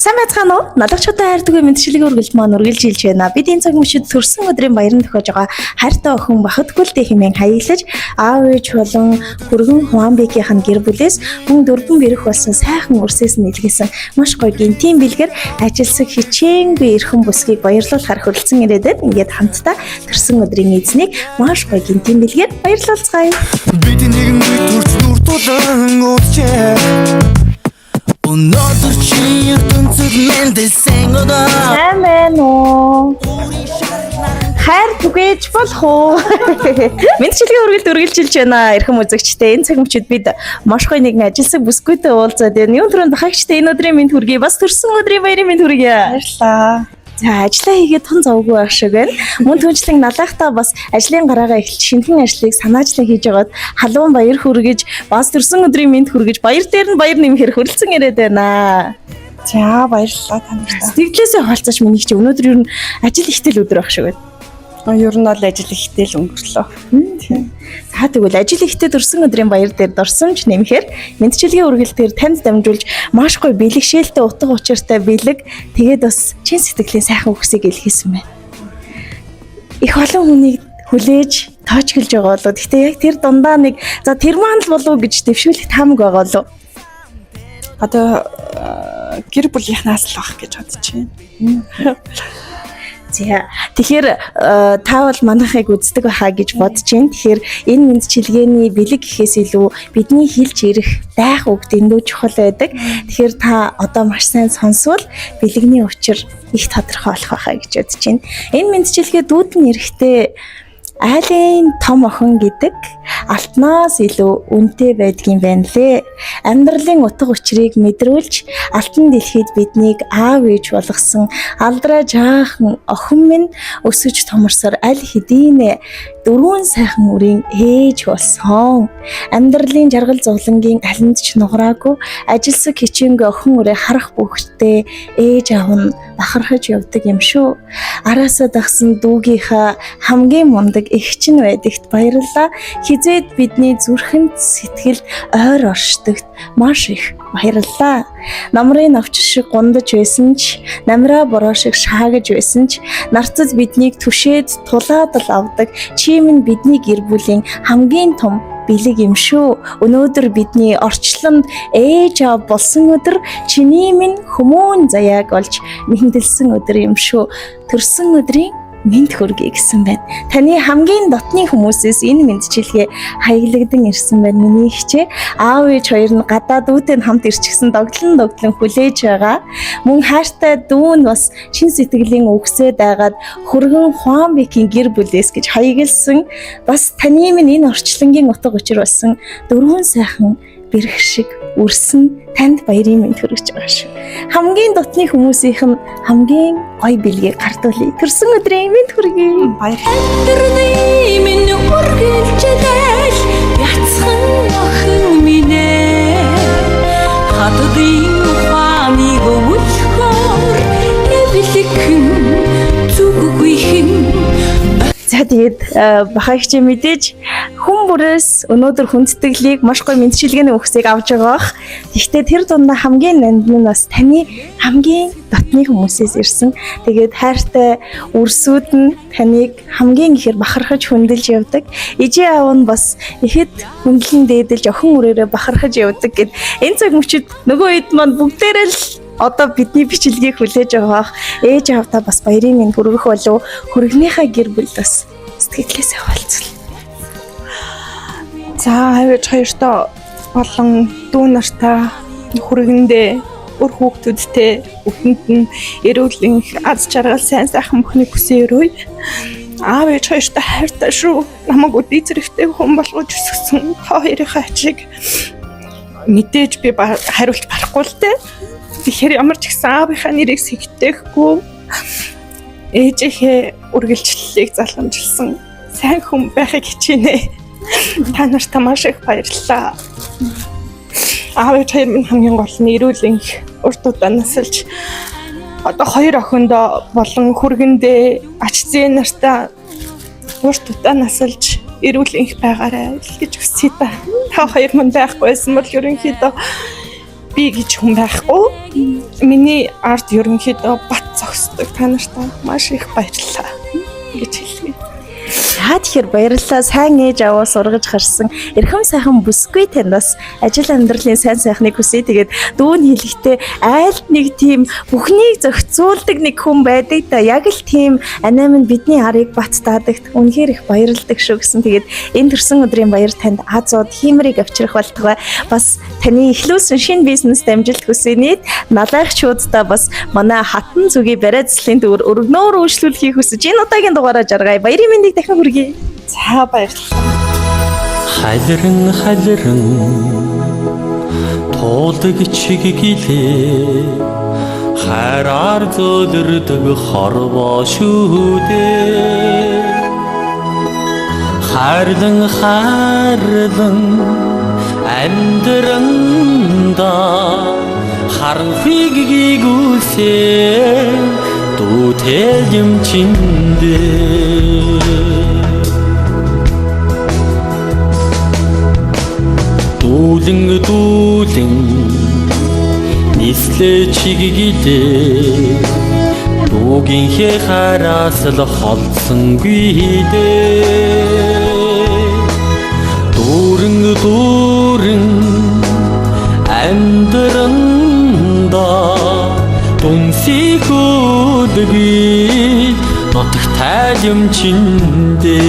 Сайн байцгаана уу? Налагчуудаа хайрдаггүй мэдчилгээ үргэлж маань үргэлж илж байна. Бид энэ цаг мөчид төрсөн өдрийн баяранд тохиож байгаа хайртай охин Бахатгүлтэй хэмээн хаяглаж аав ээж болон хүргэн Хуанбекийн нь гэр бүлээс мөн дөрвөн бэрх болсон сайхан өрсөөс нь илгээсэн маш гоё гинтийн бэлгэр ажилсаг хичээнгүй эрхэн бүсгийг баярлуулахар хүрэлцэн ирээд ингээд хамтдаа төрсөн өдрийн эзнийг маш гоё гинтийн бэлгээр баярлуулцгаая. Бид нэгэн төрч нүр тулан уулзчээ. Өнөөдөр чи ертөнцид мэндэлсэн өдөр. Сайн байна уу? Хайр түгээж болох уу? Мэдчилгээ үргэлж үргэлжилж байна эрхэм үзэгчтэй. Энэ цаг мөчид бид маш гоё нэгэн ажилсаг бүсгүйтэй уулзаад байна. Юун түрүүнд бахагчтай энэ өдрийн мэнд хүргэе. Бас төрсөн өдрийн баярын мэнд хүргэе. Баярлалаа. За ажиллаа хийгээд тун завгүй байх шиг байна. Мөн түнчлэн налаахтаа бас ажлын гараагаа эхэлж шинэхэн ажлыг санаачлан хийж байгаад халуун баяр хүргэж бас төрсөн өдрийн мэнд хүргэж баяр дээр нь баяр нэмэхээр хүрэлцэн ирээд байна. За баярлалаа та нарт. Сэтгэлээсээ хаалцаач миний чи өнөөдөр ер нь ажил ихтэй л өдөр байх шиг байна. Ер нь бол ажил ихтэй л өнгөрлөө. Тийм. За тэгвэл ажил ихтэй төрсөн өдрийн баяр дээр дурсамж нэмэхээр мэдчилгээ үргэлж дээр танд дамжуулж маш гоё бэлэгшээлтэй утга учиртай бэлэг тэгээд бас чин сэтгэлийн сайхан үгсийг илгээсэн байна. Их олон хүнийг хүлээж тоочглож байгаа болоо. Гэхдээ яг тэр дундаа нэг за тэр маань л болов гэж дэвшүүлэх таамаг байгаа болов. Одоо гэр бүлийнхнаас л байх гэж бодож байна. За тэгэхээр та бол манайхыг үздэг байхаа гэж бодож байна. Тэгэхээр энэ мэдчилгээний бэлэг гэхээс илүү бидний хэлж ирэх дайх үг дэндүү чухал байдаг. Тэгэхээр та одоо маш сайн сонсвол бэлэгний учир их тодорхой болох байхаа гэж бодож байна. Энэ мэдчилгээ дүүдэн эрэхтэй айлын том охин гэдэг алтнаас илүү үнэтэй байдгийн байна лээ. Амьдралын утга учирыг мэдрүүлж алтан дэлхийд биднийг аав ээж болгосон алдраа жаахан охин минь өсөж томорсоор аль хэдийнэ дөрвөн сайхан үрийн ээж болсон. Амьдралын жаргал зовлонгийн алинд ч нуграагүй ажилсаг хичээнгүй охин үрээ харах бүхтэй ээж аав нь бахархаж явдаг юм шүү. Араасаа дагсан дүүгийнхаа хамгийн мундаг эгч нь байдагт баярлалаа. Хизээд бидний зүрхэнд сэтгэлд ойр оршдогт маш их баярлалаа. Намрын навч шиг гундаж байсан ч, намраа бороо шиг шаагаж байсан ч, нарцад биднийг түшээд тулаад л авдаг. Чи минь бидний гэр бүлийн хамгийн том бэлэг юм шүү. Өнөөдөр бидний орчлонд ээж аав болсон өдөр чиний минь хүмүүн заяаг олж мэндэлсэн өдөр юм шүү. Төрсөн өдрийн мэнд хүргэе гэсэн байна. Таны хамгийн дотны хүмүүсээс энэ мэндчилгээ хаяглагдан ирсэн байна миний ихчээ. Аав ээж хоёр нь гадаа дүүтэй нь хамт ирчихсэн догтлон догтлон хүлээж байгаа. Мөн хайртай дүү нь бас чин сэтгэлийн үгсээ дагаад хөргөн Хуанбекийн гэр бүлээс гэж хаягласан. Бас таны минь энэ орчлонгийн утга учир болсон дөрвөн сайхан бэрх шиг үрсэн танд баярын мэнд хүргэж байгаа шүү. Хамгийн дотны хүмүүсийнх нь хамгийн гоё бэлгийг гардуулъя. Төрсөн өдрийн мэнд хүргэе. Баярлалаа. Өдрний минь үргэлжлэл яцхан охин минь ээ. Хатдын ухааныг өвлөхөөр эвлэгхэн зүггүйхэн. За тэгээд бахаагч мэдээж хүн бүрээс өнөөдөр хүндэтгэлийг маш гоё мэдчилгээний үгсийг авч байгаа бах. Гэхдээ тэр дундаа хамгийн нандин нь бас таны хамгийн дотны хүмүүсээс ирсэн. Тэгээд хайртай үрсүүд нь таныг хамгийн ихээр бахархаж хүндэлж явдаг. Ижээ аав нь бас ихэд хүндлэн дээдэлж охин үрээрээ бахархаж явдаг гэд энэ цаг мөчид нөгөө хэд маань бүгдээрээ л одоо бидний бичлэгийг хүлээж байгаа бах. Ээж аавдаа бас баярын минь хүргэх болов хүргнийхаа гэр бүл бас сэтгэлээсээ хуваалцвал. За аав ээж хоёртоо болон дүү нартаа хүргэндээ үр хүүхдүүдтэй бүхэнд нь эрүүл энх аз жаргал сайн сайхан бүхнийг хүсэн өрөөе. Аав ээж хоёртоо хайртай шүү. Намайг өдий зэрэгтэй хүн болгож өсгсөн та хоёрынхаа ачиг мэдээж би хариулт барахгүй л дээ. Тэгэхээр ямар ч гэсэн аавынхаа нэрийг сэгтэхгүй ээжийнхээ үргэлжлэлийг залгамжилсан сайн хүн байхыг хичээнэ. Та нарт маш их баярлалаа. Аав ээж хоёр минь хамгийн гол нь эрүүл энх урт удаан насалж одоо хоёр охиндоо болон хүргэндээ ач зээ нартаа урт удаан насалж эрүүл энх байгаарай л гэж хүсье та. Та хоёр мөн байхгүй байсан бол ерөнхийдөө Би гэж хүн байхгүй. Миний ард ерөнхийдөө бат зогсдог. Та нартай маш их баярлалаа гэж хэлье. За, тэгэхээр баярлалаа. Сайн ээж аваа сургаж гарсан эрхэм сайхан бүсгүй танд бас ажил амьдралын сайн сайхныг хүсье. Тэгээд дүүн хэлэхдээ айлд нэг тийм бүхнийг зохицуулдаг нэг хүн байдаг да. Яг л тийм анаа минь бидний арыг бат таадагт үнэхээр их баярладаг шүү гэсэн. Тэгээд энэ төрсөн өдрийн баяр танд азууд хиймрийг авчрах болтугай. Бас таны эхлүүлсэн шинэ бизнест амжилт хүсье. Нийт налайхчуудаа бас манай хатан зүгийн барай заслын төвөр өргөнөөр үйлчлүүлэхийг хүсэж энэ удаагийн дугаараа жаргая. Баярын мэндийг дахин хүргэе. За, баярлалаа. Халиран халиран туулдаг чиг гэлээ хайраар зөөлрдөг хорвоо шүү дээ. Хайрлан хайрлан амьдранда харанхуйг гүйсээ дүүтэл юм чиндээ. Дүүлэн дүүлэн нислээ чиглэлээ дүүгийнхээ хараас л холдсонгүй дээ. Дүүрэн дүүрэн амьдранда дүнсий хөлгүй нутагтай юм чиндээ.